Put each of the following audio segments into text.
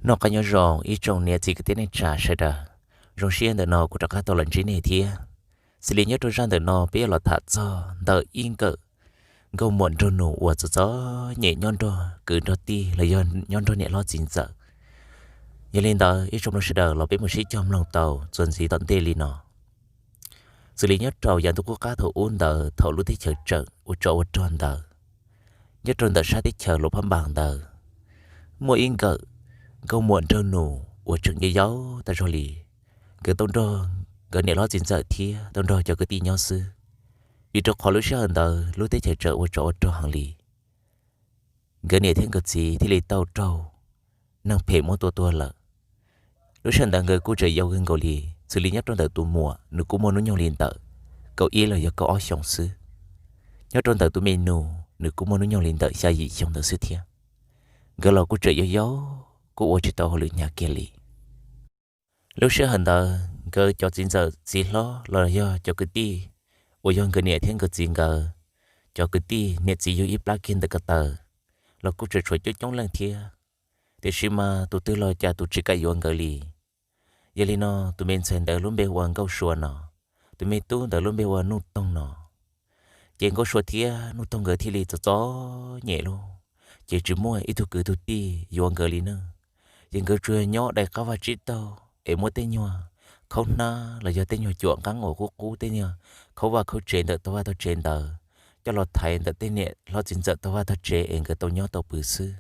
Noj qab nyob zoo ib tsoom niam txiv kwv tij neej tsa sawv daws. Zoo siab ntawm no kuv rov qab tau los ntsib nej thiab. Xws li nyob rau zaj ntawm no peb yuav los tham txog ntawm ib nkawm nkauj muam nraug nus uas txom txom nyem nyob nrog kwv nrog tij los yog nyob nrog niam hlob txiv ntxawm. Yog li ntawd ib tsoom mloog sawv daws los peb mus sib cog mloog tau txuas ntxiv tom ntej li no. Xws li nyob rau yav ntuj qub qab thaum ub ntawd thaum lub teb chaws tseem ua tsov ua rog ntawd, nyob rau ntawm sab teb chaws Luas Phab Npas ntawd, muaj ib nkawm nkauj muam nraug nus uas tseem yau yau tas zog li. Nkawd tau nrog nkawd niam hlob txiv ntxawm thiab tau nrog cov kwv tij nyob xwb, vim rau qhov lub sij hawm ntawd lub teb chaws tseem ua tsov ua rog heev li. Nkawd niam thiab nkawd txiv thiaj li tau raug neeg phem muab tua tuag lawm. Lub sij hawm ntawd nkawd kuj tseem yau kawg nkaus li, xws li nyob rau ntawm tus muam nws kuj muaj hnub nyoog li ntawm kaum ib los yog kaum ob xyoos xwb. Nyob rau ntawm tus me nus nws kuj muaj hnub nyoog li ntawm xya yim xyoo ntawd xwb thiab. Nkawd los kuj tseem yau yau, kuj ua tsis tau hauj lwm hnyav kiag li. Lub sij hawm ntawd nkawd cov txiv ntxawm txiv hlob los yog cov kwv tij uas yog nkawd niam thiab nkawd txiv nkawd cov kwv tij niam txiv yug ib plab kiag ntawm ko taw los kuj tseem tshuav coob coob leej thiab, tiam sis mas tus twg los cas tus tsis kam yuav nkawd li. Yog li no tus me ntxhais ntawd lub npe hu ua Nkauj Sua no, tus me tub ntawd lub npe hu ua Nuj Toog no. Ces Nkauj Sua thiab Nuj Toog nkawd thiaj li txom txom nyem lauj, ces tsis muaj ib tug kwv tug tij yuav nkawd li na. Ces nkawd tsuas nyob dai qab vaj tsib taug es muab tej nyuag khaub hnab los yog tej nyuag cuam nqeeb uas qub qub tej nyuag khaub vaj khaub tsev ntawm tog vaj tog tsev ntawd coj los thaiv ntawm tej niam hlob txiv ntxawm tog vaj tog tsev es nkawd tau nyob tau pw xwb.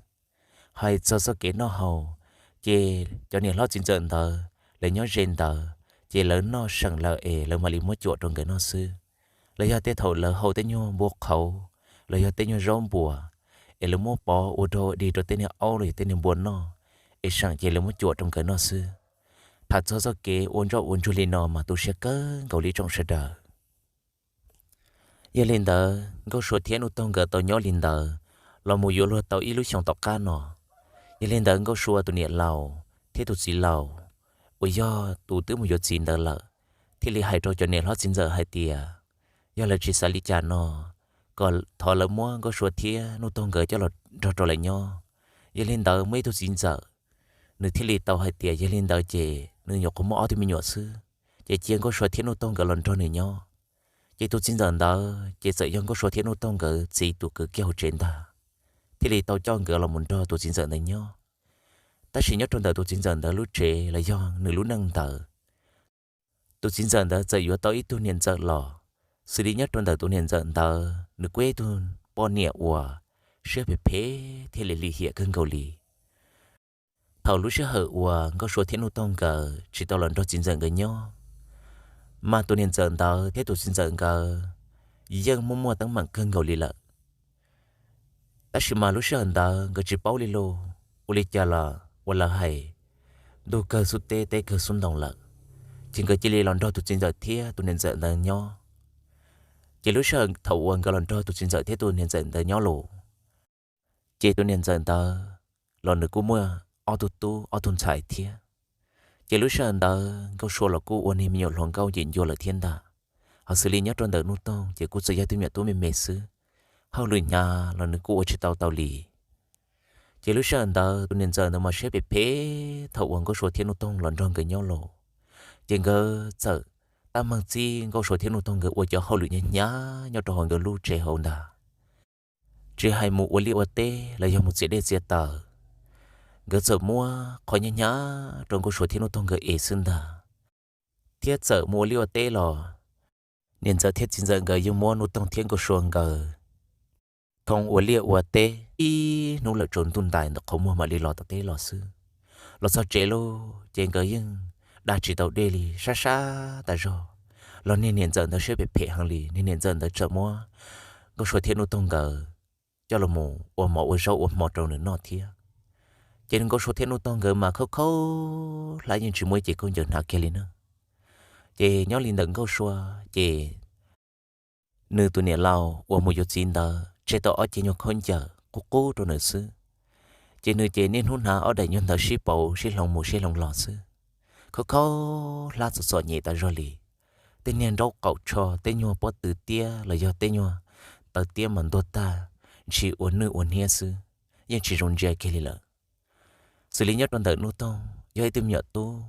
Hais txog txoj kev noj haus, ces cov niam hlob txiv ntxawm ntawd lawv nyob ze ntawd ces lawv noj seem lawm es lawv mam li muab cuam rau nkawd noj xwb. Los yog tej thaum lawv hau tej nyuag npua qhauv los yog tej nyuag zaub npuas es lawv muab pov ua rau dig rau tej niag aub los yog tej niag npua noj, es seem ces lawv muab cuam rau nkawd noj xwb. Tham txog txoj kev ua ntsoj ua ntsuag li no mas tu siab kawg nkaus li tsoom sawv daws. Yog li ntawd Nkauj Sua thiab Nuj Toog nkawd tau nyob li ntawd los mus yuav luag tau ib lub xyoos tom qab no. Yog li ntawd Nkauj Sua tus niam laus thiab tus txiv laus uas yog tus twb mus yuav txiv ntawd lawm thiaj li hais rau cov niam hlob txiv ntxawm hais tias yog lawv tsis xav li cas no, kom thov lawv muab Nkauj Sua thiab Nuj Toog nkawd coj los nrog rau lawv nyob. Yog li ntawd muaj ib tug txiv ntxawm, nws thiaj li tau hais tias yog li ntawd ces nws nyuam qhuav muaj ob tug me nyuam xwb, ces cia Nkauj Sua thiab Nuj Toog nkawd los nrog nws nyob. Ces tus txiv ntxawm ntawd ces txawm yog Nkauj Sua thiab Nuj Toog nkawd txiv tus kwv kiag hauv tsev ntag, thiaj li tau coj nkawd los mus nrog tus txiv ntxawm ntawd nyob. Tab sis nyob rau ntawm tus txiv ntxawm ntawd lub tsev los yog nws lub neej ntawd, tus txiv ntxawm ntawd txawm yuav tau ib tug niam ntxawm los, xws li nyob rau ntawm tus niam ntxawm ntawd nws kuj yog ib tug poj niam uas siab phem phem thiab li lim hiam kawg nkaus li. Thaum lub sij hawm uas Nkauj Sua thiab Nuj Toog nkawd tsis tau los nrog txiv ntxawm nkawd nyob, mas tus niam ntxawm ntawd thiab tus txiv ntxawm nkawd yeej muaj muaj teeb meem kawg nkaus li lawm. Tab sis mas lub sij hawm ntawd nkawd tsis paub li lauj, ua li cas los uas lawv hais, ntuj kawg xub teb, teb kawg xub ntoo lawm, ces nkawd cia li los nrog tus txiv ntxawm thiab tus niam ntxawm ntawd nyob. Ces lub sij hawm thaum uas nkawd los nrog tus txiv ntxawm thiab tus niam ntxawm ntawd nyob los, ces tus niam ntxawm ntawd los nws kuj muaj ob tug tub ob tug ntxhais thiab. Ces lub sij hawm ntawd Nkauj Sua los kuj ua niag me nyuam hluas nkauj yim ncua lawm thiab ntag. Ho xws li nyob rau ntawm Nuj Toog ces kuj txawm yog tug me nyuam tub me me xwb, hauj lwm hnyav los nws kuj ua tsis tau tau li. Ces lub sij hawm ntawd tus niam ntxawm ntawd mas siab phem phem thaum uas Nkauj Sua thiab Nuj Toog los nrog nkawd nyob los, ces nkawd txawm tab meeg txib Nkauj Sua thiab Nuj Toog nkawd ua cov hauj lwm hnyav hnyav nyob rau hauv nkawd lub tsev hauv ntag. Tsis hais mus ua liaj ua teb los yog mus txiav dej txiav taws, nkawd txawm muab qhov hnyav hnyav rau Nkauj Sua thiab Nuj Toog nkawd es xwb ntag. Thiab txawm mus ua liaj ua teb los, niam ntxawm thiab txiv ntxawm nkawd yeej muab Nuj Toog thiab Nkauj Sua nkawd thoo ua liaj ua teb ib hnub lawm tsaus ntuj ntais ntawm qhov muag mam li los tom teb los xwb. Los txog tsev lauj ces nkawd yeej da tsis tau dej li, sab sab tas zog. Los niag niam ntxawm ntawd siab phem phem heev li, niag niam ntxawm ntawd txawm muab Nkauj Sua thiab Nuj Toog nkawd coj los mus ua mov ua zaub ua hmo rau nws noj thiab. Ces Nkauj Sua thiab Nuj Toog nkawd mas khaub khaub hlab yeej tsis muaj ib ce khaub ncaws hnav kiag li na. Ces nyob li ntawm Nkauj Sua ces nws tus niam laus uas mus yuav txiv ntawd tseg tau ob ce nyuag khaub ncaws qub qub rau nws xwb. Ces nws ces niaj hnub hnav ob daim nyuag ntawv sib pauv sib hloov mus sib hloov los xwb, khaub khaub hlab txom txom nyem tas zog li. Tej niag nraub qaum tsho, tej nyuag pob tw tiab los yog tej nyuag taw tiab mas ntuag tag, ntshis ua nwj ua hniab xwb, yeej tsis zoo ntsia kiag li lawm. Xws li nyob rau ntawm Nuj Toog yog ib tug me nyuam tub,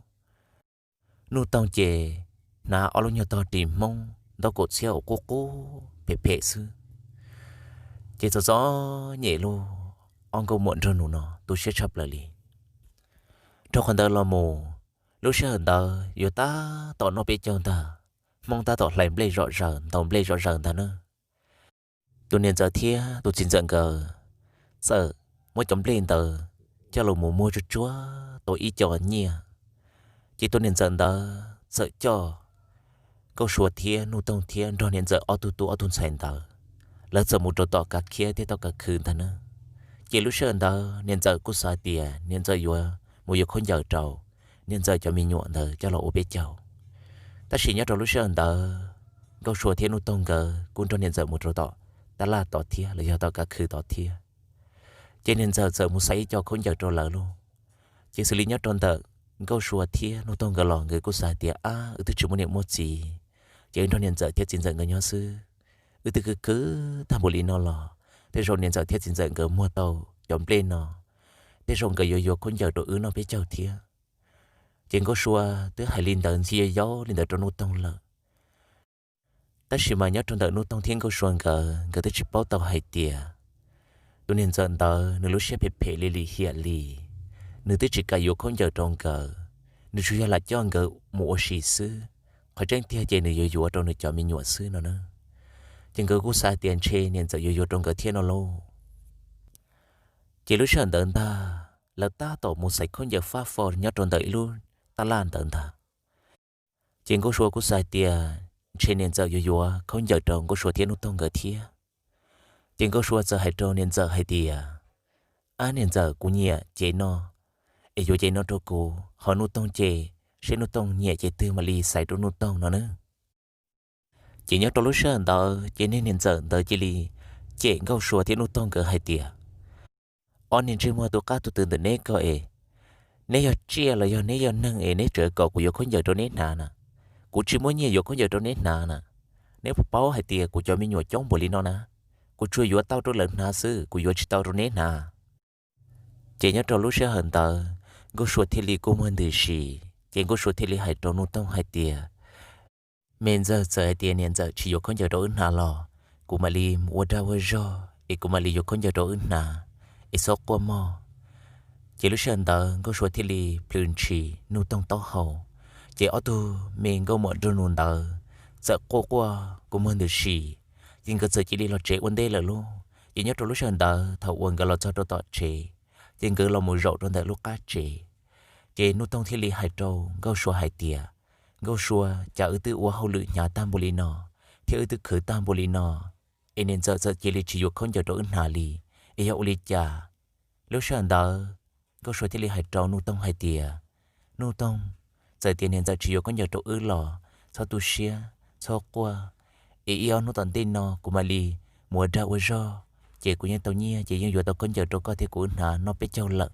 Nuj Toog ces hnav ob lub nyuag tog ris Hmoob ntaub kaum txhiab uas qub qub phem phem xwb, ces txom txom nyem li ob nkauj muam nraug nus no tu siab tshaj plaws li. Dhau qhov ntawd los mus, lub sij hawm ntawd yuav tab tom noj peb caug ntag, Hmoob tab tom hlais nplej zom zaws ntaus nplej zom zaws ntag na. Tus niam ntxawm thiab tus txiv ntxawm nkawd txawm muab cov nplej ntawd coj los mus muag tsuag tsuag tau ib co nyiaj, ces tus niam ntxawm ntawd txawm coj Nkauj Sua thiab Nuj Toog thiab nrog niam ntxawm ob tug tub ob tug ntxhais ntawd, lawv txawm mus rau tom Kav Khiab thiab tom Kav Khw ntag na. Ces lub sij hawm ntawd niam ntxawm kuj xav tias niam ntxawm yuav mus yuav khaub ncaws rau niam ntxawm cov me nyuam ntawd coj los ua peb caug. Tab sis nyob rau lub sij hawm ntawd Nkauj Sua thiab Nuj Toog nkawd kuj nrog niam ntxawm mus rau tom tab laj tod thiab los yog tom Kav Khw tod thiab. Ces niam ntxawm txawm mus xaiv ib co khaub ncaws rau lawv lauj. Ces xws li nyob rau ntawm Nkauj Sua thiab Nuj Toog nkawd los nkawd kuj xav hais tias, ab, wb twb tsis muaj niam muaj txiv, ces wb nrog niam ntxawm thiab txiv ntxawm nkawd nyob xwb, wb twb khwv khwv tag npaum li no los tej zaum niam ntxawm thiab txiv ntxawm nkawd muag tau cov nplej no, tej zaum nkawd yuav yuav khaub ncaws rau wb noj peb caug thiab. Ces Nkauj Sua twb hais li ntawd ntxhi yau yau li ntawd rau Nuj Toog lawm. Tab sis mas nyob rau ntawm Nuj Toog thiab Nkauj Sua nkawd, nkawd twb tsis paub tau hais tias tus niam ntxawm ntawd nws lub siab phem phem li lim hiam li, nws twb tsis kam yuav khaub ncaws rau nkawd, nws tsuas yog lam coj nkawd mus ua si xwb, qhov tseeb tiag ces nws yuav yuav rau nws cov me nyuam xwb no na. Ces nkawd kuj xav tias ntshe niam ntxawm yuav yuav rau nkawd thiab no lauj. Ces lub sij hawm ntawd ntag, lawv tab tom mus xaiv khaub ncaws fab fo nyob rau ntawm ib lub tab laj ntawd ntag. Ces Nkauj Sua kuj xav hais tias ntshe niam ntxawm yuav yuav khaub ncaws rau Nkauj Sua thiab Nuj Toog nkawd thiab. Ces Nkauj Sua txawm hais rau niam ntxawm hais tias, ab, niam ntxawm, kuv nyiam cev no, es yuav cev no rau kuv, ho Nuj Toog ces seb Nuj Toog nyiam cev twg mam li xaiv rau Nuj Toog no na. Ces nyob rau lub sij hawm ntawd ces niag niam ntxawm ntawd cia li cem Nkauj Sua thiab Nuj Toog nkawd hais tias, ob niag ntsej muag tus qab tus twg ntawm neb ko es, neb yog tsiaj los yog neb yog neeg es neb tseem kom kuv yuav khaub ncaws rau neb hnav na? Kuv tsis muaj nyiaj yuav khaub ncaws rau neb hnav na. Neb puas paub hais tias kuv cov me nyuam coob npaum li no na, kuv tsuas yuav tau rau lawv hnav xwb, kuv yuav tsis tau rau neb hnav. Ces nyob rau lub sij hawm ntawd Nkauj Sua thiaj li kua muag ntws si, ces Nkauj Sua thiaj li hais rau Nuj Toog hais tias, me ntxawg, txawm hais tias niam ntxawm tsis yuav khaub ncaws rau wb hnav los kuv mam li mus ua dag ua zog es kuv mam li yuav khaub ncaws rau wb hnav, es txhob quaj mog. Ces lub sij hawm ntawd Nkauj Sua thiaj li plhws ntshis Nuj Toog taub hau, ces ob tug me nkauj muam nraug nus ntawd txawm quaj quaj kua muag ntws si, ces nkawd txawm cia li los tsev ua ntej lawm lauj. Ces nyob rau lub sij hawm ntawd thaum uas nkawd los txog rau tom tsev, ces nkawd los mus zaum rau ntawm lub qab tsev. Ces Nuj Toog thiaj li hais rau Nkauj Sua hais tias, Nkauj Sua, cas wb twb ua hauj lwm hnyav tag npaum li no, thiab wb twb khwv tag npaum li no, es niam ntxawm txawm cia li tsis yuav khaub ncaws rau wb hnav li, es yog ua li cas? Lub sij hawm ntawd Nkauj Sua thiaj li hais rau Nuj Toog hais tias, Nuj Toog, txawm tias niam ntxawm tsis yuav khaub ncaws rau wb los txhob tu siab, txhob quaj, es ib ob hnub tom ntej no kuv mam li mus ua dag ua zog, ces kuv yeej tau nyiaj ces yeej yuav tau khaub ncaws rau koj thiab kuv wb hnav noj peb caug lawm.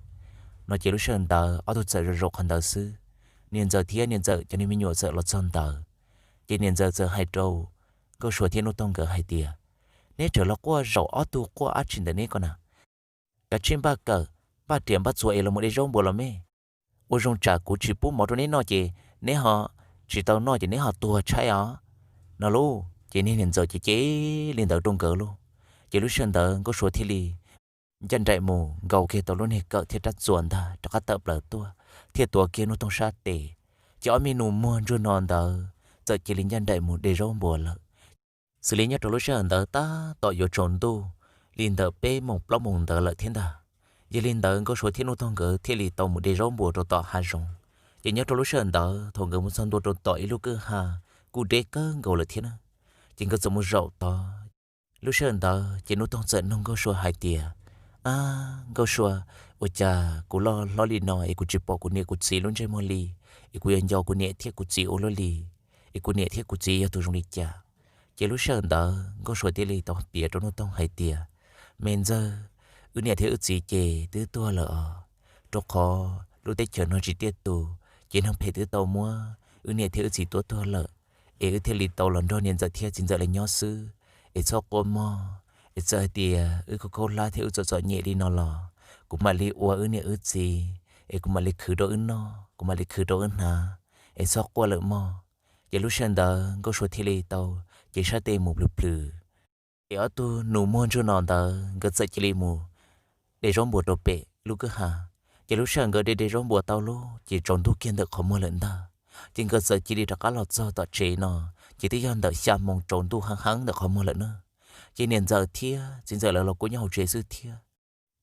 No ces lub sij hawm ntawd ob tug txawm zaum zaum qhov ntawd xwb, niam ntxawm thiab niam ntxawm cov niag me nyuam txawm los txog ntawd. Ces niam ntxawm txawm hais rau Nkauj Sua thiab Nuj Toog nkawd hais tias, neb tseem los quaj zaum ob tug quaj dab tsi ntawm neb ko na? Kav tsij npaj kawm, npaj riam npaj txuas es los mus de zaub npua los me. Ua zoo tsam kuv tsis pub mov rau neb noj ces neb ho tsis tau noj ces neb ho tuag tshaib os, no lauj. Ces niag niam ntxawm ces cem li ntawd rau nkawd lauj. Ces lub sij hawm ntawd Nkauj Sua thiaj li ncaj nraim mus nkaus kiag tau lub niag kawm thiab rab txuas ntag rov qab tawm plaws tuaj, thiaj tuav kiag Nuj Toog sab tes. Ces ob me nus muag ntsuag no ntawd txawm cia li ncaj nraim mus de zaub npua lawm. Xws li nyob rau lub sij hawm ntawd tab tom yuav tsaus ntuj li ntawm peb moos plaub moos ntawd lawm thiab ntag. Yog li ntawd Nkauj Sua thiab Nuj Toog nkawd thiaj li tau mus de zaub npua rau tom hav zoov. Ces nyob rau lub sij hawm ntawd thaum nkawd mus txog ntua rau tom ib lub kwj ha kuj deb kawg nkaus lawm thiab na. Ces nkawd txawm mus zaum tod. Lub sij hawm ntawd ces Nuj Toog txawm nug Nkauj Sua hais tias, ab, Nkauj Sua, ua cas kuv loj hlob li no es kuv tsis pom kuv niam kuv txiv lub ntsej muag li, es kuv yuav nco kuv niam thiab kuv txiv ua luaj li, es kuv niam thiab kuv txiv yog tus zoo li cas? Ces lub sij hawm ntawd Nkauj Sua thiaj li tau piav rau Nuj Toog hais tias, me ntxawg, wb niam thiab wb txiv ces twb tuag lawm os, rau qhov lub teb chaws no tsis tiaj tus, ces neeg phem twb tau muab wb niam thiab wb txiv tua tuag lawm, es wb thiaj li tau los nrog niam ntxawm thiab txiv ntxawm lawv nyob xwb. Es txhob quaj mog, es txawm hais tias wb khaub khaub hlab thiab wb txom txom nyem li no los kuv mam li ua wb niam wb txiv, es kuv mam li khwv rau wb noj, kuv mam li khwv rau wb hnav, es txhob quaj lawm mog. Ces lub sij hawm ntawd Nkauj Sua thiaj li tau cev sab tes mus plhws plhws. Ces ob tug nus muag ntsuag no ntawd nkawd txawm cia li mus de zaub npua rau pem lub kwj ha. Ces lub sij hawm nkawd de de zaub npua tau lub ces tsaus ntuj kiag ntawm qhov muag lawm ntag. Ces nkawd txawm cia li rov qab los txog tom tsev no, ces twb yog ntawm xya moos tsaus ntuj heev heev ntawm qhov muag lawm na. Ces niam ntxawm thiab txiv ntxawm lawv los kuj nyob hauv tsev xwb thiab.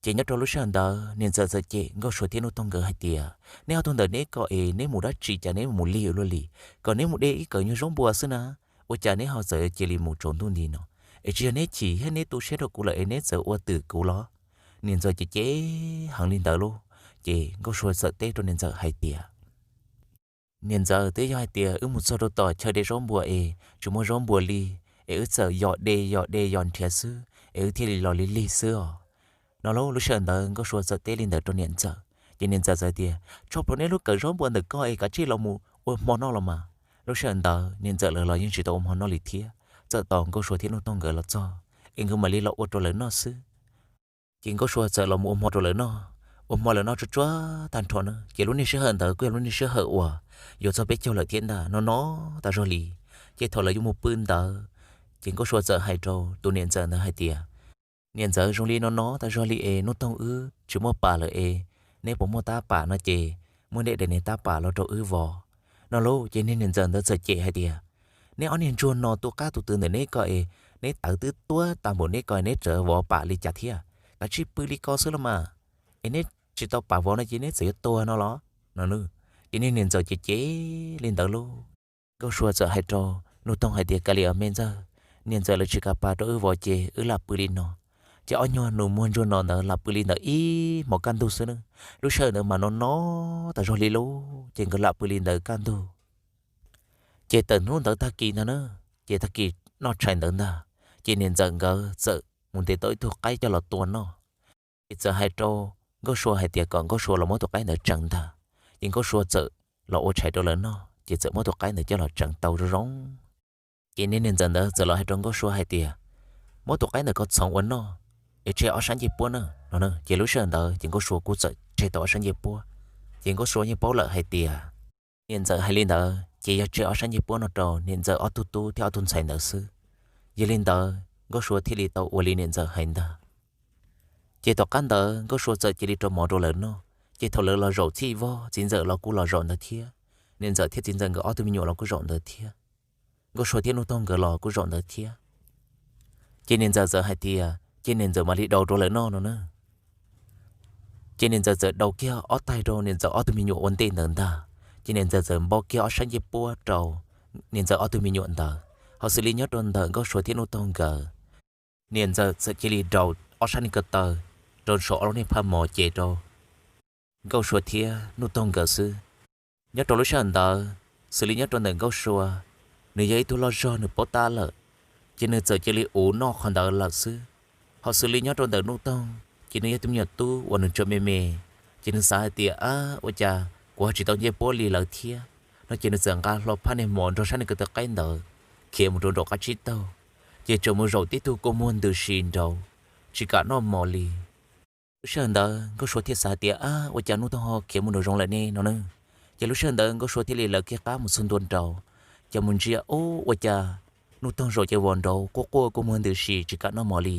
Ces nyob rau lub sij hawm ntawd niam ntxawm txawm cem Nkauj Sua thiab Nuj Toog nkawd hais tias, neb ob tug ntawm neb ko es neb mus dab tsi cas neb mus lig ua luaj li, kom neb mus de ib kawm nyuag zaub npua xwb na, ua cas neb ho txawm cia li mus tsaus ntuj nti no? Es tsis yog neb chim thiab neb tu siab rau kuv lawm es neb txawm ua twm kuv los? Niam ntxawm cem cem heev li ntawd lauj. Ces Nkauj Sua txawm teb rau niam ntxawm hais tias, niam ntxawm, twb yog hais tias wb mus txog rau tom chaw de zaub npua es tsis muaj zaub npua li, es wb txawm yos de yos de yos nrhiav xwb es wb thiaj li los lig lig xwb os. No lauj, lub sij hawm ntawd Nkauj Sua txawm teb li ntawd rau niam ntxawm, ces niam ntxawm txawm tias, tso plhuav neb lub kawm zaub npua ntawm koj es kav tsij los mus ua hmo noj los mas. Lub sij hawm ntawd niam ntxawm lawv los yeej tsis tau ua hmo noj li thiab, txawm tos Nkauj Sua thiab Nuj Toog nkawd los txog es nkawd mam li los ua rau lawv noj xwb. Ces Nkauj Sua txawm los mus ua hmo rau lawv noj. Ua hmo lawv noj tsuag tsuag tag nrho na, ces lub niag sij hawm ntawd kuj yog lub niag sij hawm uas yuav txog peb caug lawm thiab ntag, no no tas zog li. Ces thaum lawv yuav mus pw ntawd, ces Nkauj Sua txawm hais rau tus niam ntxawm ntawd hais tias, niam ntxawm, zoo li no no tas zog li es Nuj Toog wb tsis muaj pam lawm es neb puas muaj tab pam no ces muab neb daim niag tab pam los rau wb vov. No lauj, ces niag niam ntxawm ntawd txawm cem hais tias, neb ob niag ntsuag no tus qab tus twg ntawm neb ko es neb tawv twb tuab tag npaum neb ko es neb tseem vov pam li cas thiab? Kav tsij pw li ko xwb los mas, es neb tsis tau pam vov no ces neb txawm yuav tuag no los? No, ces niag niam ntxawm cem cem li ntawd lauj. Nkauj Sua txawm hais rau Nuj Toog hais tias, kav liam me ntxawg, niam ntxawm lawv tsis kam pam rau wb vov ces wb lam pw li no. Ces ob nyuag nus muag ntsuag no ntawd lam pw li ntawd ib hmos kaj ntug xwb na. Lub sij hawm ntawd mas no no tas zog li lauj, ces nkawd lam pw li ntawd kaj ntug. Ces tawm hnub ntawd tag kis ntag na, ces tag kis noj tshais ntawd ntag, ces niam ntxawm nkawd txawm mus ntes tau ib tug qaib coj los tua noj. Ces txawm hais rau Nkauj Sua hais tias kom Nkauj Sua los muab tus qaib ntawd tseev ntag. Ces Nkauj Sua txawm los ua tshais rau lawv noj, ces txawm muab tus qaib ntawd coj los tseev tau zoo zoo. Ces niag niam ntxawm ntawd txawm los hais rau Nkauj Sua hais tias, muab tus qaib ntawd koj txhoov ua noj, es tseg ob sab ncej puab na, no na. Ces lub sij hawm ntawd ces Nkauj Sua kuj txawm tseg tau ob sab ncej puab. Ces Nkauj Sua yeej paub lawm hais tias niam ntxawm hais li ntawd ces yog tseg ob sab ncej puab no rau niam ntxawm ob tug tub thiab ob tug ntxhais ntawd xwb. Yog li ntawd Nkauj Sua thiaj li tau ua li niam ntxawm hais ntag. Ces tom qab ntawd Nkauj Sua txawm cia li rau mov rau lawv noj. Ces thaum lawv los zaum txhij vog, txiv ntxawm los kuj los zaum ntawd thiab, niam ntxawm thiab txiv ntxawm nkawd ob tug me nyuam los kuj zaum ntawd thiab. Nkauj Sua thiab Nuj Toog nkawd los kuj zaum ntawd thiab. Ces niam ntxawm txawm hais tias ces niam ntxawm mam li daus rau lawv noj no na. Ces niam ntxawm txawm daus kiag ob taig rau niam ntxawm ob tug me nyuam ua ntej ntawd ntag. Ces niam ntxawm txawm npo kiag ob sab ncej puab rau niam ntxawm ob tug me nyuam ntawd. Ho xws li nyob rau ntawm Nkauj Sua thiab Nuj Toog nkawd, niam ntxawm txawm cia li daus ob sab niag ko taw rau saum ob lub niag phaj mov ces rau Nkauj Sua thiab Nuj Toog nkawd xwb. Nyob rau lub sij hawm ntawd, xws li nyob rau ntawm Nkauj Sua, nws yog ib tug loj zog nws paub tab lawm, ces nws txawm cia li ua noj qhov ntawd lawm xwb. Ho xws li nyob rau ntawm Nuj Toog, ces nws yog tus me nyuam tub uas nws tseem me me, ces nws xav hais tias, ab, ua cas kuv ho tsis tau ncej puab li lawv thiab, no ces nws txawm nqa hlo phaj niag mov nrog sab niag ko taw qaib ntawd khiav mus rau nraum qab tsib taug, ces tseem mus zaum tib tug kua muag ntws si nraud, tsis kam noj mov li. Lub sij hawm ntawd Nkauj Sua thiaj xav tias, ab, ua cas Nuj Toog ho khiav mus nraum zoov lawm ne no na. Ces lub sij hawm ntawd Nkauj Sua thiaj li lawv kiag qab mus txog ntua nraud, ces mus ntsia, ub, ua cas Nuj Toog zaum ces vos nraud quaj quaj kua muag ntws si tsis kam noj mov li.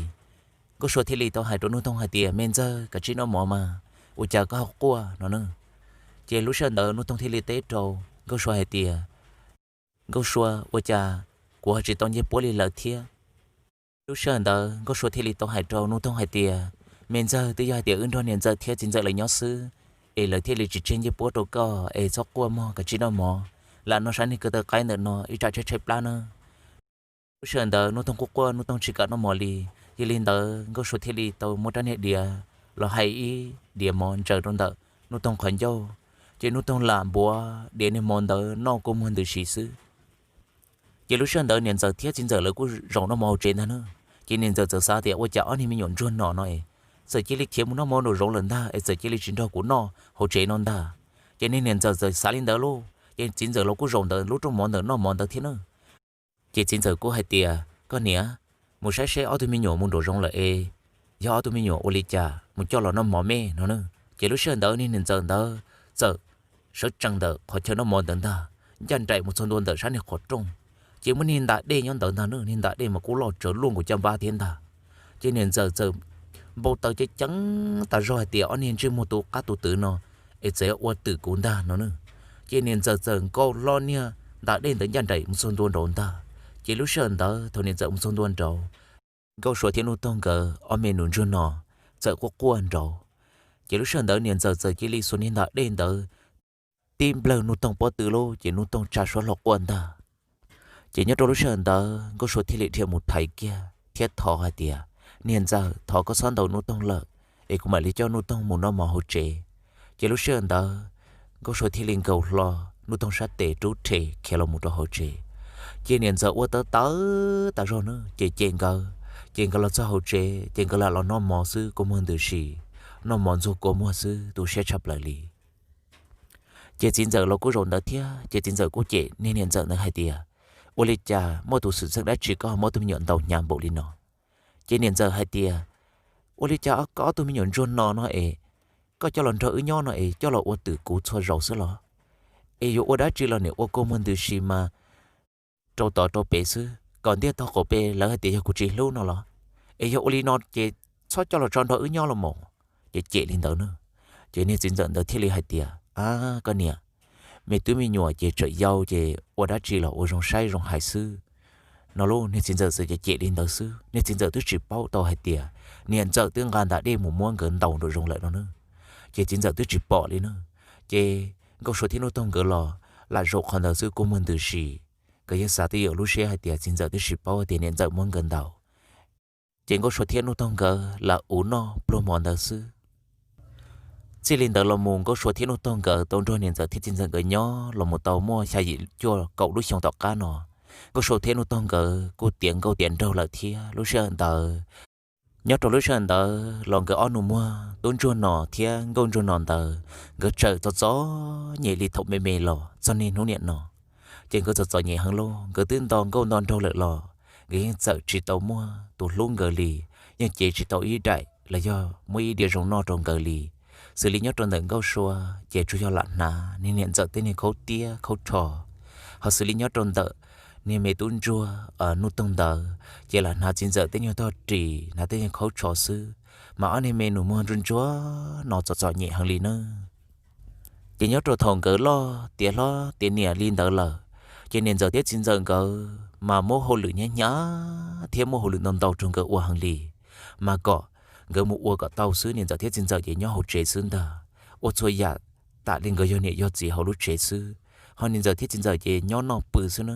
Nkauj Sua thiaj li tau hais rau Nuj Toog hais tias, me ntxawg, kav tsij noj mov mas, ua cas koj ho quaj no na. Ces lub sij hawm ntawd Nuj Toog thiaj li teb rau Nkauj Sua hais tias, Nkauj Sua, ua cas kuv ho tsis tau ncej puab li lawv thiab. Lub sij hawm ntawd Nkauj Sua thiaj li tau hais rau Nuj Toog hais tias, me ntxawg, twb yog hais tias wb nrog niam ntxawm thiab txiv ntxawm lawv nyob xwb, es lawv thiaj li tsis tseg ncej puab rau koj, es txhob quaj mog, kav tsij noj mov, lam noj sab niag ko taw qaib ntawm no ib tsam tshaib tshaib plab na. Lub sij hawm ntawd Nuj Toog quaj quaj, Nuj Toog tsis kam noj mov li. Yog li ntawd Nkauj Sua thiaj li tau muab rab niag diav los hais ib diav mov ntsaws rau ntawm Nuj Toog qhov ncauj, ces Nuj Toog lam npuav diav niag mov ntawd noj kua muag ntws si xwb. Ces lub sij hawm ntawd niam ntxawm thiab txiv ntxawm lawv kuj zaum noj mov hauv tsev ntag na. Ces niam ntxawm txawm xav tias, ua cas ob niag me nyuam ntsuag no no es txawm cia li khiav mus noj mov nraum zoov lawm ntag, es txawm cia li tsis nrog kuv noj hauv tsev no ntag. Ces niag niam ntxawm txawm xav li ntawd lauj, ces txiv ntxawm los kuj zaum ntawm lub rooj mov ntawm noj mov ntawd thiab na. Ces txiv ntxawm kuj hais tias, koj niam, mus saib seb ob tug me nyuam mus nraum zoov lawm es yog ob tug me nyuam ua li cas mus coj los noj mov me no na. Ces lub sij hawm ntawd niag niam ntxawm ntawd txawm sawv tsees ntawm qhov chaw noj mov ntawd ntag, ncaj nraim mus txog ntua ntawm sab niag qhov rooj. Ces muaj niag nta dej nyob ntawd ntag na, niag nta dej mas kuj loj tsawv luaj nkaus caj npab thiab ntag. Ces niam ntxawm txawm npau taws ceev ceev tas zog hais tias ob niag ntsej muag tus qab tus twv no es txawm ua twm kuv ntag no na. Ces niam ntxawm txawm nkaus hlo niag nta dej ntawd ncaj nraim mus txog ntua nraud ntag. Ces lub sij hawm ntawd thaum niam ntxawm mus txog ntua nraud, Nkauj Sua thiab Nuj Toog nkawd ob me nus ntsuag no txawm quaj quaj nraud. Ces lub sij hawm ntawd niam ntxawm txawm cia li xuas niag nta dej ntawd tib nplawg Nuj Toog pob tw lawm ces Nuj Toog tsa suab hlo quaj ntag. Ces nyob rau lub sij hawm ntawd Nkauj Sua thiaj li dhia mus thaiv kiag thiab thov hais tias, Niam ntxawm, thov koj txhob ntaus Nuj Toog lawm, es kuv mam li coj Nuj Toog mus noj mov hauv tsev. Ces lub sij hawm ntawd Nkauj Sua thiaj li nkaus hlo Nuj Toog sab tes rub rhe khiav los mus rau hauv tsev. Ces niam ntxawm ua tawv tawv tas zog na, ces cem nkawd, ces nkawd los txog hauv tsev ces nkawd lam los noj mov xwb kua muag ntws si, noj mov ntxuag kua muag xwb tu siab tshaj plaws li. Ces txiv ntxawm los kuj zaum ntawd thiab ces txiv ntxawm kuj cem niag niam ntxawm ntawd hais tias, Ua li cas muaj tus xwm txheej dab tsi koj muab tus me nyuam ntaus hnyav npaum li no? Ces niam ntxawm hais tias, Ua li cas koj ob tug me nyuam ntsuag no no es koj coj los nrog wb nyob no es coj los ua twm kuv txhua zaus xwb los? Es yuav ua dab tsi los niam ua kua muag ntws si mas rau tod rau pem xwb, kom ntiag tog qaum pem lawv hais tias yog kuv tsis hlub no los? Es yog ua li no ces txhob coj los tso nrog wb nyob los mas. Ces cem li ntawd na. Ces niag txiv ntxawm ntawd thiaj li hais tias, Ab koj niam, me tub me nyuam ces tseem yau ces ua dab tsi los ua zoo saib zoo hais xwb no lauj. Niag txiv ntxawm txawm cem cem li ntawd xwb, niag txiv ntxawm twb tsis paub tau hais tias niam ntxawm twb nqa nta dej mus muab nkawd ntaus nraum zoov lawm no na. Ces txiv ntxawm twb tsis pom li na. Ces Nkauj Sua thiab Nuj Toog nkawd los lam zaum qhov ntawd xwb kua muag ntws si, nkawd yeej xav twj ywm lub siab hais tias txiv ntxawm twb tsis paub tias niam ntxawm muab nkawd ntaus. Ces Nkauj Sua thiab Nuj Toog nkawd lam ua noj pluag mov ntawd xwb. Txij li ntawd los mus Nkauj Sua thiab Nuj Toog nkawd tau nrog niam ntxawm thiab txiv ntxawm nkawd nyob los mus tau muaj xya yim cuaj kaum lub xyoo tom qab no, Nkauj Sua thiab Nuj Toog nkawd kuj tiav nkauj tiav nraug lawm thiab. Lub sij hawm ntawd, nyob rau lub sij hawm ntawd los nkawd ob nus muag tub ntsuag no thiab nkauj ntsuag no ntawd nkawd tseem txom txom nyem li thaum me me los txog niaj hnub niam no. Ces nkawd txom txom nyem heev lauj, nkawd twb nto nkauj nto nraug lawm los nkawd yeej txawm tsis tau muaj tus hlub nkawd li, yeej cev tsis tau ib daim los yog muab ib diav zoo noj rau nkawd li. Xws li nyob rau ntawm Nkauj Sua ces tsuas yog lam hnav niag niam ntxawm tej niag khaub tiab khaub rho, ho xws li nyob rau ntawm niag me tub ntsuag Nuj Toog ntawd ces lam hnav txiv ntxawm tej nyuag tog ris hnav tej nyuag khaub rho xwb, mas ob niag me nus muag ntsuag ntsuag no txom txom nyem heev li na. Ces nyob rau thaum nkawd loj tiav hlob tiav niam li ntawd lawm, ces niam ntxawm thiab txiv ntxawm nkawd mas muab hauj lwm hnyav hnyav thiab muab hauj lwm ntau ntau rau nkawd ua heev li, mas kom nkawd mus ua kom tau xwb, niam ntxawm thiab txiv ntxawm ces nyob hauv tsev xwb ntag, ua txhua yam tam li nkawd yog niam yog txiv hauv lub tsev xwb, ho niam ntxawm thiab txiv ntxawm ces nyob noj pw xwb na,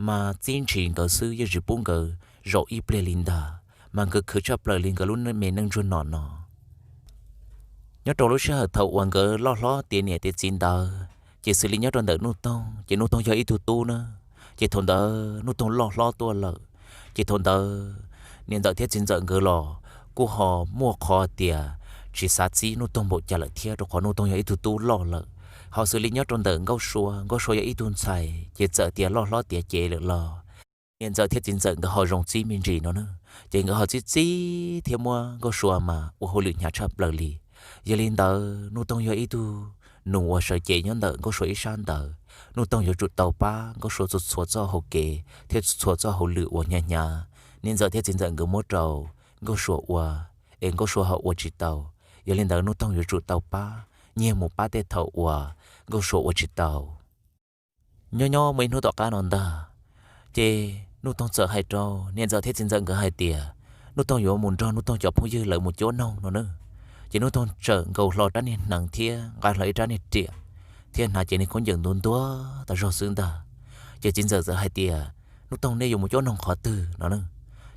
mas txib ntshis nkawd xwb yeej tsis pub nkawd zaum ib pliag li ntag, mas nkawd khwv tshaj plaws li nkawd lub me neej ntsuag no no. Nyob rau lub sij hawm thaum uas nkawd loj hlob tiav niam tiav txiv ntawd ces xws li nyob rau ntawm Nuj Toog ces Nuj Toog yog ib tug tub na, ces thaum ntawd Nuj Toog loj hlob tuaj lawm, ces thaum ntawd niam ntxawm thiab txiv ntxawm nkawd los kuj ho muaj qhov tias tsis xav txib Nuj Toog npaum cas lawm thiab rau qhov Nuj Toog yog ib tug tub loj lawm. Ho xws li nyob rau ntawm Nkauj Sua, Nkauj Sua yog ib tug ntxhais ces txawm tias loj hlob tiav cev lawm los niam ntxawm thiab txiv ntxawm nkawd ho zoo txib me ntsis no na, ces nkawd ho txib txib thiab muab Nkauj Sua mas ua hauj lwm hnyav tshaj plaws li. Yog li ntawd Nuj Toog yog ib tug nus uas sawv cev nyob ntawm Nkauj Sua ib sab ntawd, Nuj Toog yuav tsum tau pab Nkauj Sua txhua txhua txoj hauv kev thiab txhua txhua txoj hauj lwm uas hnyav hnyav niam ntxawm thiab txiv ntxawm nkawd muab rau Nkauj Sua ua, es Nkauj Sua ho ua tsis tau. Yog li ntawd Nuj Toog yuav tsum tau pab nyiag mus pab tej thaum uas Nkauj Sua ua tsis tau. Nyob nyob muaj ib hnub tom qab no ntag, ces Nuj Toog txawm hais rau niam ntxawm thiab txiv ntxawm nkawd hais tias Nuj Toog yuav mus nrog Nuj Toog cov phooj ywg lawv mus cuab noog no na. Ces Nuj Toog txawm nkaus hlo rab niag hneev thiab nqa hlo ib rab niag riam thiab hnav cev niag khaub ncaws ntuag ntuag tas zog xwb ntag. Ces txiv ntxawm txawm hais tias, Nuj Toog, nej yuav mus cuab noog qhov twg no na?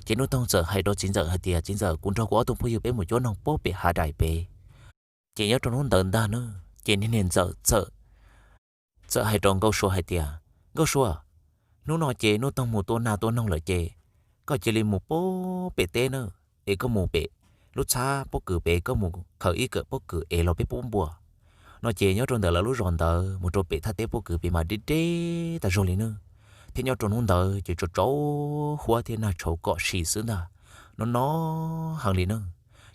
Ces Nuj Toog txawm hais rau txiv ntxawm hais tias, Txiv ntxawm, kuv nrog kuv ob tug phooj ywg peb mus cuab noog puag pem hav dais pem. Ces nyob rau hnub ntawd ntag na, ces niag niam ntxawm txawm, txawm hais rau Nkauj Sua hais tias, Nkauj Sua, hnub no ces Nuj Toog mus tua nas tua noog lawm ces koj cia li mus puag pem teb na, es koj mus pem lub txhab pob kws pem, koj mus khaws ib kawm pob kws es los peb pub npua no. Ces nyob rau ntawm lawv lub zos ntawd mus rau pem thaj teb pob kws pem mas deb deb tas zog li na, thiab nyob rau hnub ntawd ces tsaus tsaus huab thiab nag tshauv kom si xwb ntag, no no heev li na.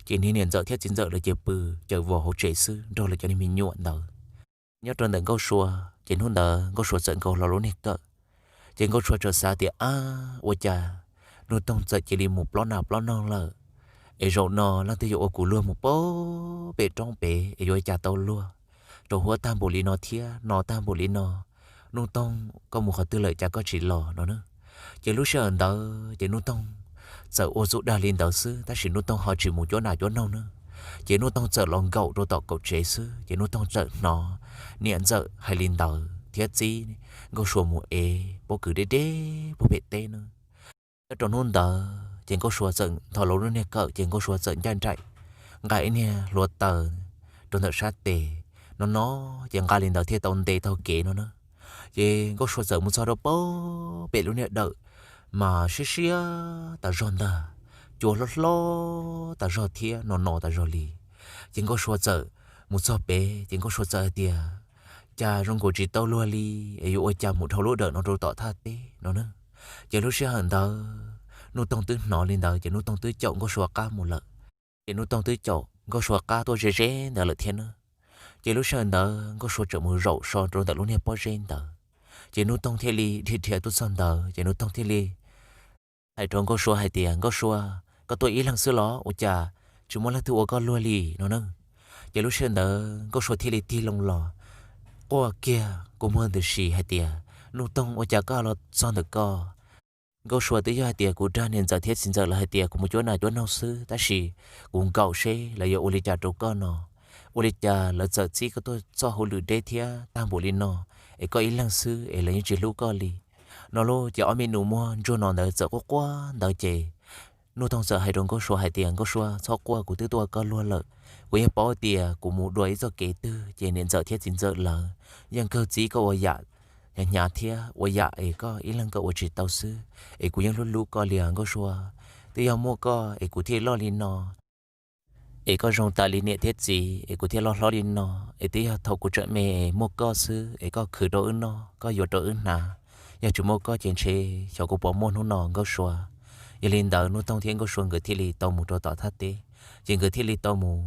Ces niag niam ntxawm thiab txiv ntxawm lawv ces pw caws vos hauv tsev xwb nrog lawv cov niag me nyuam ntawd. Nyob rau ntawm Nkauj Sua, ces hnub ntawd Nkauj Sua txawm nkaus hlo lub niag kawm, ces Nkauj Sua txawm xav tias, Ab, ua cas Nuj Toog txawm cia li mus plob nas plob noog lawm, es zaum no leej twg yuav ua kuv luag mus pem roob pem es yuav ua cas tau luag, rau huab tag npaum li no thiab no tag npaum li no. Nuj Toog, koj mus qhov twg lawm cas koj tsis los no na? Ces lub sij hawm ntawd ces Nuj Toog txawm ua txuj dag li ntawd xwb, tab sis Nuj Toog ho tsis mus cuab nas cuab noog na. Ces Nuj Toog txawm los nkaum rau tom kaum tsev xwb, ces Nuj Toog txawm hnov niam ntxawm hais li ntawd thiab txib Nkauj Sua mus ev pob kws deb deb puag pem teb na. Nyob rau hnub ntawd ces Nkauj Sua txawm nthos los lub niag kawm, ces Nkauj Sua txawm ncaj nraim nqa ib niag hluav taws rau ntawm sab tes no no, ces nqa li ntawd thiaj tau nte taug kev no na. Ces Nkauj Sua txawm mus txog rau pem lub niag dawm mas siab siab tas zog ntag, cua hlob hlob tas zog thiab no no tas zog li. Ces Nkauj Sua txawm mus txog pem, ces Nkauj Sua txawm hais tias, Cas zoo nkaus tsis tau luag li, es yuav ua cas mus dhau lub dawm no rau tom thaj teb no na? Ces lub sij hawm ntawd Nuj Toog twb hnov li ntawd, ces Nuj Toog twb caum Nkauj Sua qab mus lawm. Ces Nuj Toog twb caum Nkauj Sua qab tuaj ze ze ntawd lawm thiab na. Ces lub sij hawm ntawd Nkauj Sua txawm mus zaum so rau ntawm lub niag pob zeb ntawd. Ces Nuj Toog thiaj li dhia dhia tuaj txog ntawd, ces Nuj Toog thiaj li hais rau Nkauj Sua hais tias, Nkauj Sua, koj tuaj ib leeg xwb los ua cas tsis muaj leej twg ua koj luag li no na? Ces lub sij hawm ntawd Nkauj Sua thiaj li tig loo los quaj kiag kua muag ntws si hais tias, Nuj Toog, ua cas koj los txog ntawm ko? Nkauj Sua, twb yog hais tias kuv dag niam ntxawm thiab txiv ntxawm lawv hais tias kuv mus cuab nas cuab noog xwb, tab sis kuv nkaum seb lawv yuav ua li cas rau koj no. Ua li cas lawv txawm txib koj tuaj txoj hauj lwm deb thiab tag npaum li no, es koj ib leeg xwb es lawv yeej tsis hlub koj li no lauj. Ces ob me nus muag ntsuag no ntawd txawm quaj quaj ntawd ces Nuj Toog txawm hais rau Nkauj Sua hais tias, Nkauj Sua, txhob quaj, kuv twb tuaj ua koj luag lawm. Kuv yeej paub tias kuv mus dua ib txoj kev twg ces niam ntxawm thiab txiv ntxawm lawv yeej kawg txib koj ua yam hnyav hnyav thiab ua yam es koj ib leeg koj ua tsis tau xwb, es kuv yeej hlub hlub koj li os Nkauj Sua. Twb yog muaj koj es kuv thiaj loj li no, es koj zoo tas li niam thiab txiv es kuv thiaj loj hlob li no. Es twb yog thaum kuv tseem me es muaj koj xwb es koj khwv rau wb noj, koj yuav rau wb hnav. Yog tsis muaj koj ces ntshe xyov kuv puas muaj hnub no Nkauj Sua. Yog li ntawd Nuj Toog thiab Nkauj Sua nkawd thiaj li tau mus rau tom thaj teb, ces nkawd thiaj li tau mus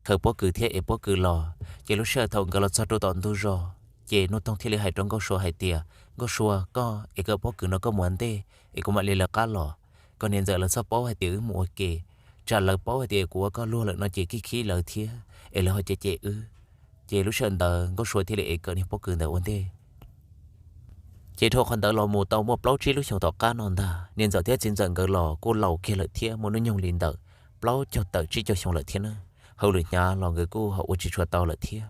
khaws pob kws thiab ev pob kws los. Ces lub sij hawm thaum nkawd los txog rau tom ntug zos, ces Nuj Toog thiaj li hais rau Nkauj Sua hais tias, Nkauj Sua, koj ev kawm pob kws no koj mus ua ntej es kuv mam li lawv qab los. Koj niam ntxawm lawv txhob paub hais tias wb mus ua ke, tsam lawv paub hais tias kuv ua koj luag lawm no ces khib khib lawv thiab es lawv ho cem cem wb. Ces lub sij hawm ntawd Nkauj Sua thiaj li ev kawm niag pob kws ntawd ua ntej. Ces dhau qhov ntawd los mus tau muaj plaub tsib lub xyoos tom qab no ntag, niam ntxawm thiab txiv ntxawm nkawd los kuj laus kiag lawm thiab muaj hnub nyoog li ntawm plaub caug tawm tsib caug xyoo lawm thiab na. Hauj lwm hnyav los nkawd kuj ho ua tsis tshua tau lawm thiab.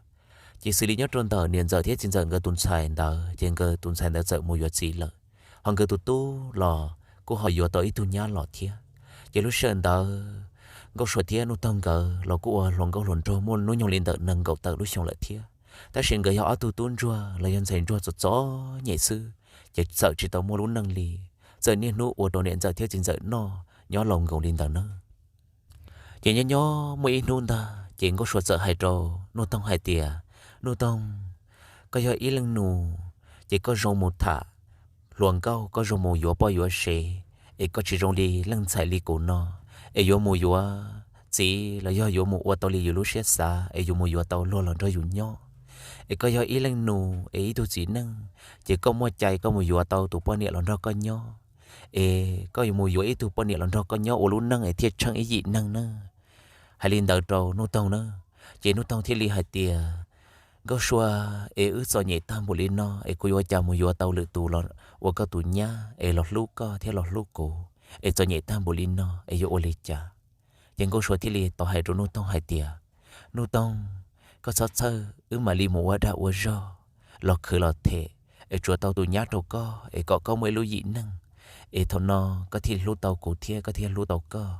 Ces xws li nyob rau ntawm niam ntxawm thiab txiv ntxawm nkawd tus ntxhais ntawd, ces nkawd tus ntxhais ntawd txawm mus yuav txiv lawm, ho nkawd tus tub los kuj ho yuav tau ib tug nyab los thiab. Ces lub sij hawm ntawd Nkauj Sua thiab Nuj Toog nkawd los kuj ua hluas nkauj hluas nraug muaj hnub nyoog li ntawm nees nkaum tawm lub xyoo lawm thiab, tab sis nkawd yog ob tug tub ntsuag los yog ntxhais ntsuag txom txom nyem xwb, ces txawm tsis tau muaj lub neej li, txawm niaj hnub ua rau niam ntxawm thiab txiv ntxawm noj nyob laus nkoos li ntawd na. Ces nyob nyob muaj ib hnub ntag ces Nkauj Sua txawm hais rau Nuj Toog hais tias, Nuj Toog, koj yog ib leej nus, ces koj zoo mus tham hluas nkauj, koj zoo mus yuav poj yuav sev, es koj tsis zoo li leej ntxhais li kuv no, es yuav mus yuav txiv los yog yuav mus ua tau li yus lub siab xav es yus mus yuav tau luag los nrog yus nyob. Es koj yog ib leej nus es ib tug txiv neej, ces koj muaj cai koj mus yuav tau tus poj niam los nrog koj nyob, es koj yuav mus yuav ib tug poj niam los nrog koj nyob ua lub neej es thiaj tsheej ib yim neeg na. Hais li ntawd rau Nuj Toog na, ces Nuj Toog thiaj li hais tias, Nkauj Sua, es wb txom nyem tag npaum li no es kuv yuav ua cas mus yuav tau lwm tus los ua koj tus nyab es los hlub koj thiab los hlub kuv, es txom nyem tag npaum li no es yuav ua li cas? Ces Nkauj Sua thiaj li tau hais rau Nuj Toog hais tias, Nuj Toog, koj txhob txhawj, wb mam li mus ua dag ua zog los khwv los them, es tsuav tau tus nyab rau koj es kom koj muaj ib lub yim neeg, es thaum no koj thiaj hlub tau kuv thiab koj thiaj hlub tau koj.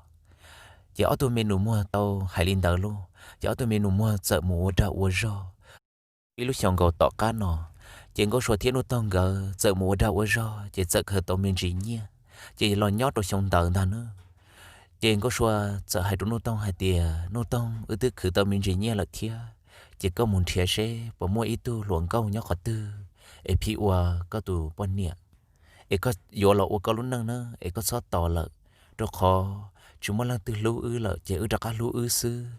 Ces ob tug me nus muag tau hais li ntawd lauj, ces ob tug me nus muag txawm mus ua dag ua zog. Ib lub xyoos nkaus tom qab no, ces Nkauj Sua thiab Nuj Toog nkawd txawm mus ua dag ua zog ces txawm khaws tau me ntsis nyiaj, ces los nyob rau xyoo ntawd ntag na. Ces Nkauj Sua txawm hais rau Nuj Toog hais tias, Nuj Toog, wb twb khwv tau me ntsis nyiaj lawm thiab, ces koj mus nrhiav seb puas muaj ib tug hluas nkauj nyob qhov twg es phim ua koj tus poj niam, es koj yuav los ua koj lub neej na, es koj txhob tos lawm, rau qhov tsis muaj leej twg hlub wb lawm ces wb rov qab hlub wb xwb.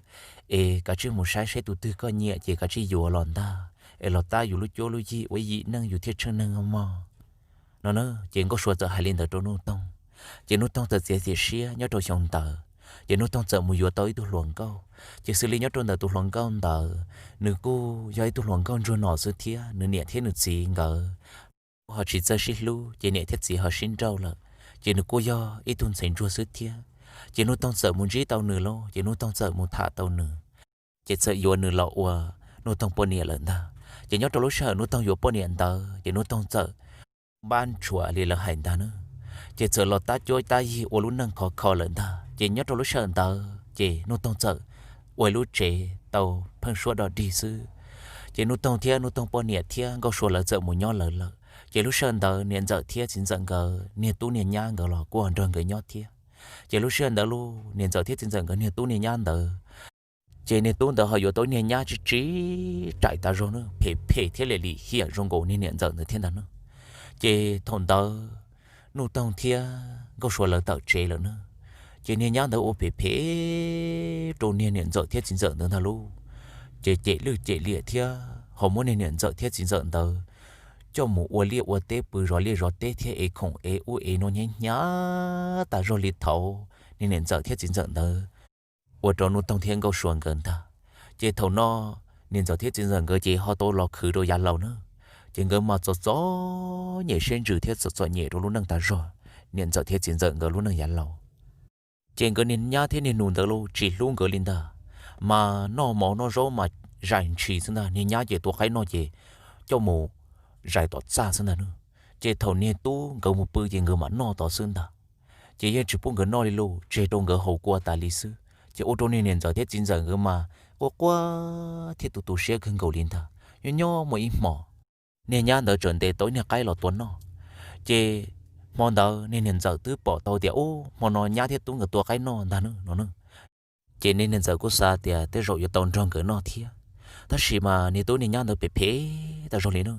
Es kav tsij mus saib saib tus twg koj nyiam ces kav tsij yuav los ntag, es los tab yus lub cuab lub yig ua yim neej yus thiaj tsheej neeg mog. No na, ces Nkauj Sua txawm hais li ntawd rau Nuj Toog, ces Nuj Toog txawm txiav txim siab nyob rau xyoo ntawd, ces Nuj Toog txawm mus yuav tau ib tug hluas nkauj. Ces xws li nyob rau ntawm tus hluas nkauj ntawd, nws kuj yog ib tug hluas nkauj ntsuag no xwb thiab, nws niam thiab nws txiv nkawd kuj ho tsis txawj sib hlub, ces niam thiab txiv ho sib nrauj lawm, ces nws kuj yog ib tug ntxhais ntsuag xwb thiab. Ces Nuj Toog txawm mus ntsib tau nws lauj, ces Nuj Toog txawm mus tham tau nws, ces txawm yuav nws los ua Nuj Toog poj niam lawm ntag. Ces nyob rau lub sij hawm Nuj Toog yuav poj niam ntawd ces Nuj Toog txawm npab ntshuav li lawv hais ntag na, ces txawm los tab cuab tab yig ua lub neej khov kho lawm ntag. Ces nyob rau lub sij hawm ntawd ces Nuj Toog txawm ua lub tsev tau pheej suab dog dig xwb. Ces Nuj Toog thiab Nuj Toog poj niam thiab Nkauj Sua lawv txawm mus nyob lawv lawm. Ces lub sij hawm ntawd niam ntxawm thiab txiv ntxawm nkawd niag tub niag nyab nkawd los kuj nrog nkawd nyob thiab. Ces lub sij hawm ntawd lauj, niam ntxawm thiab txiv ntxawm nkawd niag tub niag nyab ntawd, ces niag tub ntawd ho yuav tau niag nyab tsis tsis raim tas zog na, phem phem thiab lim lim hiam zoo nkaus niag niam ntxawm ntawd thiab ntag na. Ces thaum ntawd Nuj Toog thiab Nkauj Sua lawv tawm tsev lawm na, ces niag nyab ntawd ua phem phem rau niag niam ntxawm thiab txiv ntxawm ntawd ntag lauj. Ces cem lwj cem liam thiab ho muab niag niam ntxawm thiab txiv ntxawm ntawd coj mus ua liaj ua teb pw zov liaj zov teb thiab ev khoom ev ub ev no hnyav hnyav tas zog li thaud niag niam ntxawm thiab txiv ntxawm ntawd ua rau Nuj Toog thiab Nkauj Sua nkawd ntag. Ces thaum no niam ntxawm thiab txiv ntxawm nkawd ces ho tau los khwv rau yav laus na, ces nkawd mas txom txom nyem siab ntsws thiab txom txom nyem rau lub neej tas zog, niam ntxawm thiab txiv ntxawm nkawd lub neej yav laus. Ces nkawd niag nyab thiab niag nus ntawd los tsis hlub nkawd li ntag, mas noj mov noj zaub mas zais ntshis xwb ntag, niag nyab ces tua qaib noj ces coj mus zais tom txaj xwb ntag na. Ces thaum niag tub nkawd mus pw ces nkawd mam noj tod xwb ntag. Ces yeej tsis pub nkawd noj li lauj, tseg rau nkawd haus kua tas li xwb. Ces ua rau niag niam ntxawm thiab txiv ntxawm nkawd mas quaj quaj thiab tu tu siab kawg nkaus li ntag. Nyob nyob muaj ib hmo, niag nyab ntawd txawm ntes tau ib niag qaib los tua noj. Ces hmo ntawd niag niam ntxawm twb pom tau tias ub hmo no nyab thiab tub nkawd tua qaib noj ntag no. Ces niag niam ntxawm kuj xav tias tej zaum yuav tau nrog nkawd noj thiab, tab sis mas niag tub niag nyab ntawd phem phem tas zog li na.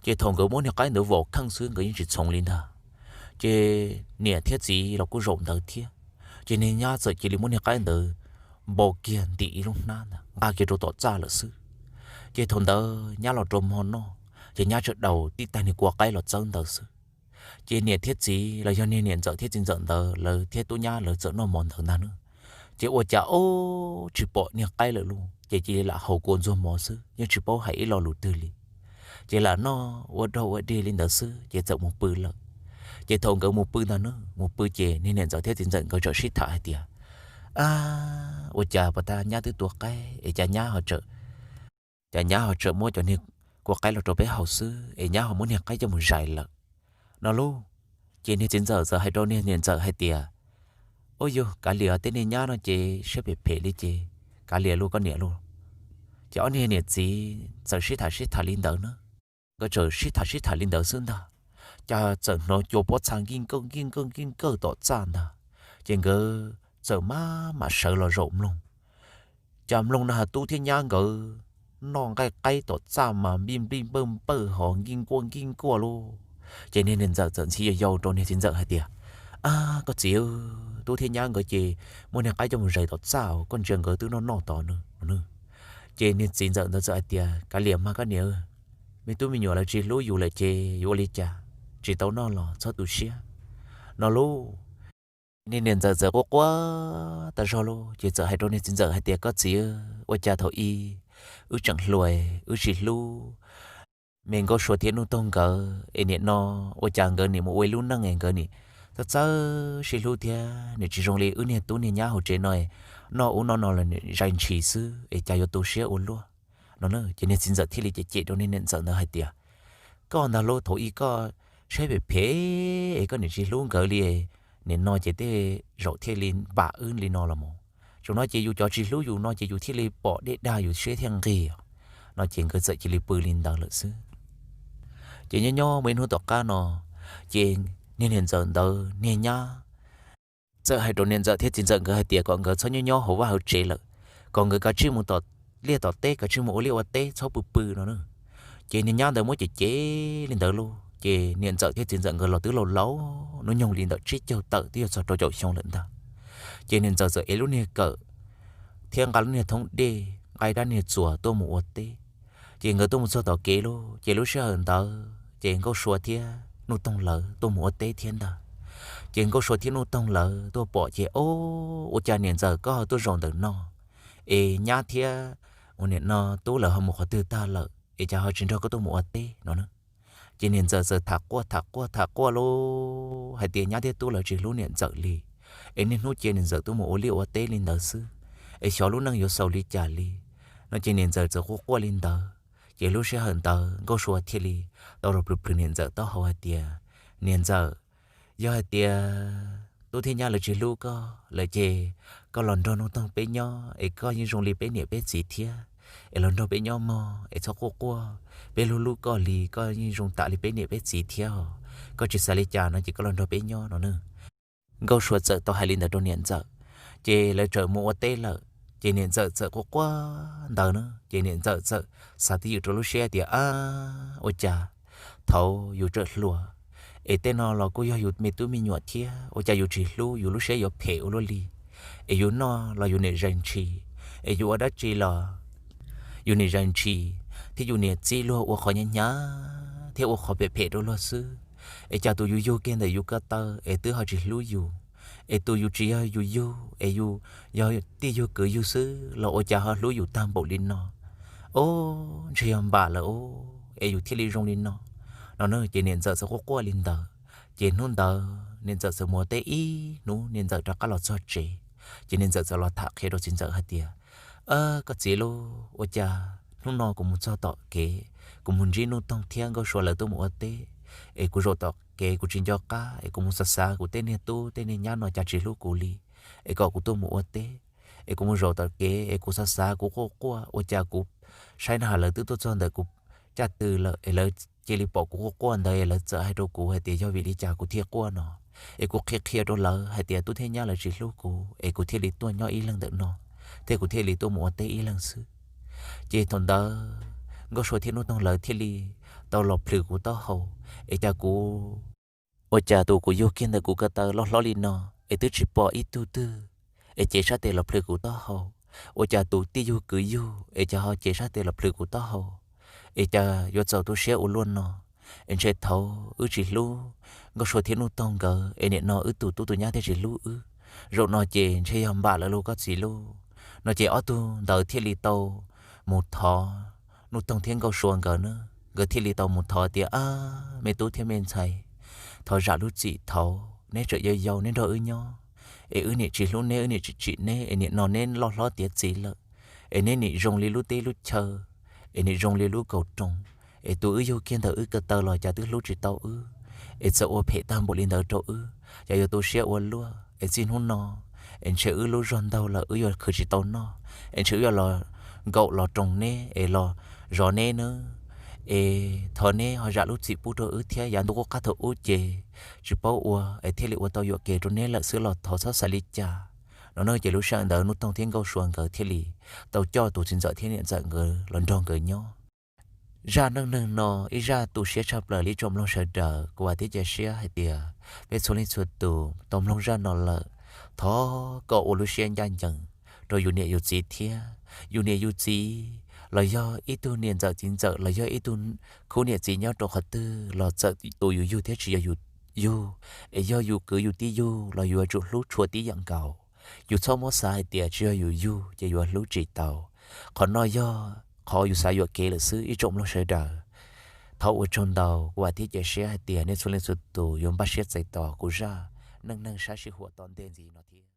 Ces thaum nkawd muab niag qaib ntawd vom kheej xwb nkawd yeej tsis txhoov li ntag. Ces niam thiab txiv los kuj zaum ntawd thiab. Ces niag nyab txawm cia li muab niag qaib ntawd npau kiag ntim ib lub hnab ntag nqa kiag rau tom txaj lawm xwb. Ces thaum ntawd nyab los rau hmo noj ces nyab txawm daus tib tag niag kua qaib los txawb ntawd xwb. Ces niam thiab txiv los yog niag niam ntxawm thiab txiv ntxawm ntawd lawv thiab tub nyab lawv txawm noj mov ntawd ntag na. Ces ua cas ob tsis pom niag qaib lawm lauj, ces cia li lam haus kua ntxuag mov xwb yeej tsis paub hais ib lo lus twg li. Ces lam noj ua dog ua dig li ntawd xwb ces txawm mus pw lawm. Ces thaum nkawd mus pw ntag na, mus pw ces niag niam ntxawm thiab txiv ntxawm nkawd txawm sib tham hais tias, ab, ua cas pas tag nyab twb tua qaib es cas nyab ho txawm cas nyab ho txawm muab cov niag kua qaib los rau peb haus xwb es nyab ho muab niag qaib coj mus zais lawm no lauj. Ces niag txiv ntxawm txawm hais rau niag niam ntxawm hais tias, ub yug, kav liam, tej niag nyab no ces siab phem phem li ces kav liam lauj koj niam lauj. Ces ob niag niam txiv txawm sib tham sib tham li ntawd na. Nkawd txawm sib tham sib tham li ntawd xwb ntag, cas txawm hnov cua pob txha nkij nkawj nkij nkawj nkij nkawj tom txaj ntag. Ces nkawd txawm maj mam sawv los zaum mloog, cas mloog na has tub thiab nyab nkawd noj nqaij qaib tom txaj mas npij nplij npawj npawj ho nkij nkuaj nkij nkuaj lauj. Ces niag niam ntxawm txawm ntxhi yau yau rau niag txiv ntxawm hais tias, ab, koj txiv, tub thiab nyab nkawd ces muab niag qaib coj mus zais tom txaj, koj ntsia nkawd twb noj noj tod no. Ces niag txiv ntxawm ntawd txawm hais tias, kav liam mas koj niam, me tub me nyuam lawv tsis hlub yus lawm ces yuav ua li cas, tsis tau noj los txhob tu siab no lauj. Niag niam ntxawm txawm quaj quaj tas zog lauj, ces txawm hais rau niag txiv ntxawm hais tias, koj txiv, ua cas thaum ub wb tseem hluas wb tsis hlub me Nkauj Sua thiab Nuj Toog nkawd es nim no ua cas nkawd nim mus ua ib lub neej es nkawd nim txawj txawj sib hlub thiab nim tsis zoo li wb niag tub niag nyab hauv tsev no, noj ub noj no los nim zais ntshis xwb es cas yuav tu siab ua luaj no. Ces niag txiv ntxawm thiaj li cem cem rau niag niam ntxawm ntawd hais tias, koj ntag lauj, thaum ub koj siab phem phem es koj nim tsis hlub nkawd li, nim no ces tej zaum thiaj li npam wb li no los mus. Tsaum no ces yus cov tsis hlub yus no ces yus thiaj li pom dej dag yus siab thiaj nqig no. Ces nkawd txawm cia li pw li ntawd lawm xwb. Ces nyob nyob muaj ib hnub tom qab no, ces niag niam ntxawm ntawd niag nyab txawm hais rau niam ntxawm thiab txiv ntxawm nkawd hais tias kom nkawd txhob nyob nyob hauv vaj hauv tsev lawm, kom nkawd kav tsij mus tom liaj tom teb, kav tsij mus ua liaj ua teb, txhob pw pw no na. Ces niag nyab ntawd muab cem cem li ntawd lauj, ces niam ntxawm thiab txiv ntxawm nkawd los twb laus laus hnub nyoog li ntawm tsib caug tawm twb yuav txog rau caum xyoo lawm ntag. Ces niam ntxawm txawm ev lub niag kawm thiab nqa lub niag thoob dej, nqa ib rab niag txuas tuaj mus ua teb. Ces nkawd tuaj mus txog tom kev lauj, ces lub sij hawm ntawd ces Nkauj Sua thiab Nuj Toog lawv tuaj mus ua teb thiab ntag. Ces Nkauj Sua thiab Nuj Toog lawv tuaj pom ces, Ob, ua cas niam ntxawm koj ho tuaj zaum ntawm no es nyab thiab ua niam no tub lawv ho mus qhov twg tag lawm es cas ho tsis nrog koj tuaj mus ua teb no na? Ces niam ntxawm txawm tham quaj tham quaj tham quaj lauj hais tias nyab thiab tub lawv tsis hlub niam ntxawm li, es niaj hnub cia niam ntxawm tuaj mus ua liaj ua teb li ntawd xwb, es xyov lub neej yuav xaus li cas li no. Ces niam ntxawm txawm quaj quaj li ntawd, ces lub sij hawm ntawd Nkauj Sua thiaj li tau los plhws plhws niam ntxawm taub hau hais tias, Niam ntxawm, yog hais tias tub thiab nyab lawv tsis hlub koj lawm ces koj los nrog Nuj Toog peb nyob es koj yeej zoo li peb niam peb txiv thiab, es los nrog peb nyob mog es txhob quaj quaj, peb hlub hlub koj li koj yeej zoo tam li peb niam peb txiv thiab os. Koj tsis xav li cas no ces koj los nrog peb nyob no na. Nkauj Sua txawm tau hais li ntawd rau niam ntxawm, ces lawv txawm mus ua teb lawm. Ces niam ntxawm txawm quaj quaj ntawd na, ces niam ntxawm txawm xav twj ywm rau lub siab tias, Ab, ua cas thaum yus tseem hluas es tej no los kuj yog yus me tub me nyuam thiab, ua cas yus tsis hlub, yus lub siab yuav phem ua luaj li, es yus noj los yus niam zais ntshis, es yus ua dab tsi los yus niam zais ntshis thiab yus niam txib luag ua qhov hnyav hnyav thiab ua qhov phem phem rau luag xwb. Es cas tus yus yug kiag ntawm yus ko taw es twb ho tsis hlub yus, es tus yus tsis yog yus yug es yus yog tij yug kwv yug xwb los ua cas ho hlub yus tag npaum li no? Ob, ntshe yog npam lawm os es yus thiaj li zoo li no no na. Ces niam ntxawm txawm quaj quaj li ntawd. Ces hnub ntawd niam ntxawm txawm mus ua teb ib hnub, niam ntxawm rov qab los txog tsev, ces niam ntxawm txawm los tham qhia rau txiv ntxawm hais tias, Koj txiv lauj, ua cas hnub no kuv mus txog tom kev, kuv mus ntsib Nuj Toog thiab Nkauj Sua lawv tuaj mus ua teb, es kuv zaum tom kev kuv tsis nco qab es kuv mus xav xav kuv tej niag tub tej niag nyab no cas tsis hlub kuv li, es kom kuv tuaj mus ua teb. Es kuv mus zaum tom kev es kuv xav xav kuv quaj quaj, ua cas kuv saib na has lawv twb tuaj txog ntawm kuv caj tw lawm es lawv cia li pom kuv quaj quaj ntawd es lawv txawm hais rau kuv hais tias yog vim li cas kuv thiaj quaj no. Es kuv qhia qhia rau lawv hais tias tub thiab nyab lawv tsis hlub kuv es kuv thiaj li tuaj nyob ib leeg ntawm no, thiab kuv thiaj li tuaj mus ua teb ib leeg xwb. Ces thaum ntawd Nkauj Sua thiab Nuj Toog lawv thiaj li tau los plhws kuv taub hau, es cas kuv, ua cas tus kuv yug kiag ntawm kuv ko taw loj hlob li no es twb tsis pom ib tug twg es cev sab tes los plhws kuv taub hau. Ua cas tus tij yug kwv yug es cas ho cev sab tes los plhws kuv taub hau, es cas yuav txaus tu siab ua luaj no. Es ntshe thaum wb tsis hlub Nkauj Sua thiab Nuj Toog nkawd es nim no wb tus tub tus nyab thiaj tsis hlub wb. Zaum no ces ntshe yog npam lawv lauj koj txiv lauj. No ces ob tug ntawd thiaj li tau mus thov Nuj Toog thiab Nkauj Sua nkawd na, nkawd thiaj li tau mus thov tias, Ab, me tub thiab me ntxhais, thov zam lub txim thaum neb tseem yau yau neb nrog wb nyob, es wb niam tsis hlub neb, wb niam tsis tsim neb, es nim no neb loj hlob tiav txiv lawm, es neb nim zoo li lub teb lub chaw, es nim zoo li lub kaum roos, es tus wb yug kiag ntawm wb ko taw los cas twb hlub tsis tau wb, es txawm ua phem tag npaum li ntawd rau wb, cas yuav tu siab ua luaj. Es txij hnub no es ntshe wb lub zog ntaug lawm, wb yuav khwv tsis tau noj, es ntshe wb yuav los nkaum los roos neb es los zov neb nawb. Es thov neb ho zam lub txim pub rau wb thiab, yav ntuj qub qab thaum ub ces tsis paub ua es thiaj li ua tau yuam kev rau neb lawm xwb los thov txhob xav li cas. No na ces lub sij hawm ntawd Nuj Toog thiab Nkauj Sua nkawd thiaj li tau coj tus txiv ntxawm thiab niam ntxawm nkawd los nrog nkawd nyob. Zaj neej neeg no ib zaj tu siab tshaj plaws li ib tsoom mloog sawv daws, kuv vam thiab cia siab hais tias peb txhua leej txhua tus tau mloog zaj no lawm, thov kom ua lub siab ncaj ncees rau yus niam yus txiv thiab. Yus niam yus txiv los yog ib tug niam ntxawm txiv ntxawm los yog ib tug khub niam txiv nyob rau qhov twg los txawm tus yus yug thiab tsis yog yus yug, es yog yus kwv yus tij yug los yuav tsum hlub tshua tib yam nkaus. Yus txhob muab xav hais tias tsis yog yus yug ces yuav hlub tsis tau. Qhov no yog qhov yus xav yuam kev lawm xwb ib tsoom mloog sawv daws. Thov ua tsaug ntau, kuv vam thiab cia siab hais tias nej txhua leej txhua tus yuav npaj siab txais tos kuv zaj neej neeg sab sij huam tom ntej ntxiv no thiab.